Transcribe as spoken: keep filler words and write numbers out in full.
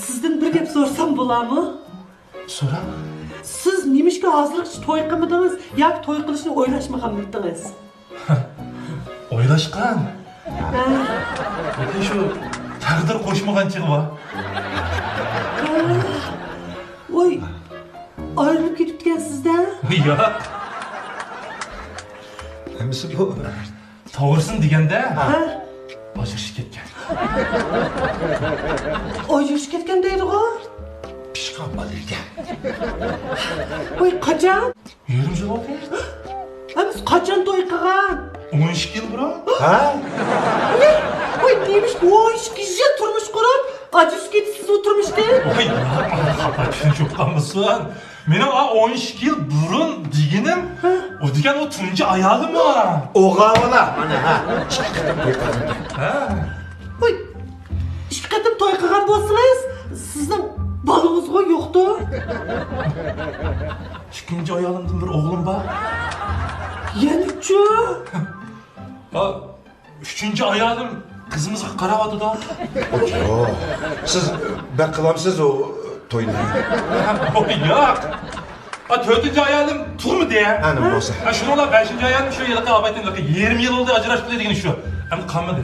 سىزدىن بىر گەپ سورىسام بولامۇ؟ سورا. سىز نېمىشقا ھازىرغىچە توي قىلمىدىڭىز ياكى توي قىلىشنى ئويلاشمىغانمىدىڭىز؟ ئويلاشقان. ھە. لېكىن شۇ تەقدىر قوشمىغان چېغى بار. ھە. ۋاي، ئايرىلىپ كېتىپتىكەنسىز-دە. ياق. ھەممىسى بۇ. توغرىسىنى دېگەندە، ھە. ئاجرىشىپ كەتكەن. ئاجرىشىپ كەتكەن دەيدىغۇ. پىشقان بالا ئىكەن. ۋاي، قاچان؟ يېرىم يىل بولدى. ھە، بىز قاچان توي قىلغان؟ ئون ئىككى يىل بۇرۇن. ھە؟ ۋاي، نېمىشقا ئون ئىككى يىل تۇرمۇش قۇرۇپ، ئاجرىشىپ كېتىسىزۇ تۇرمۇشتىن؟ ۋاي، خاتا چۈشىنىپ قالمىسۇن. مېنىڭ ئا، ئون ئىككى يىل بۇرۇن دېگىنىم، ھە؟ ئۇ دېگەن ئۇ تۇنجى ئايالىم ئۇ. ئوغا بالا، مانا، ھە، ئىككى قېتىم توي قىلغان. ھە. ۋاي، ئىككى قېتىم توي قىلغان بولسىڭىز، سىزنىڭ بالىڭىزغۇ يوقتۇ؟ ئىككىنچى ئايالىمدىن بىر ئوغلۇم بار. يەنىچۇ؟ ھە. ئۈچىنچى ئايالىم قىزىمىزغا قاراۋاتىدۇ. ئوچۇ، سىز بەك قىلامسىز ئۇ توينى. ياق. ئا، تۆتىنچى ئايالىم تۇغمىدى. ئەنە بولسا. ئا، شۇنىڭ بىلەن بەشىنچى ئايالىم شۇ ھېلىقى ئاپايتىم يېرىم يىل بولدى ئاجراشقىلى دېگىنى شۇ. ئەمدى قالمىدى.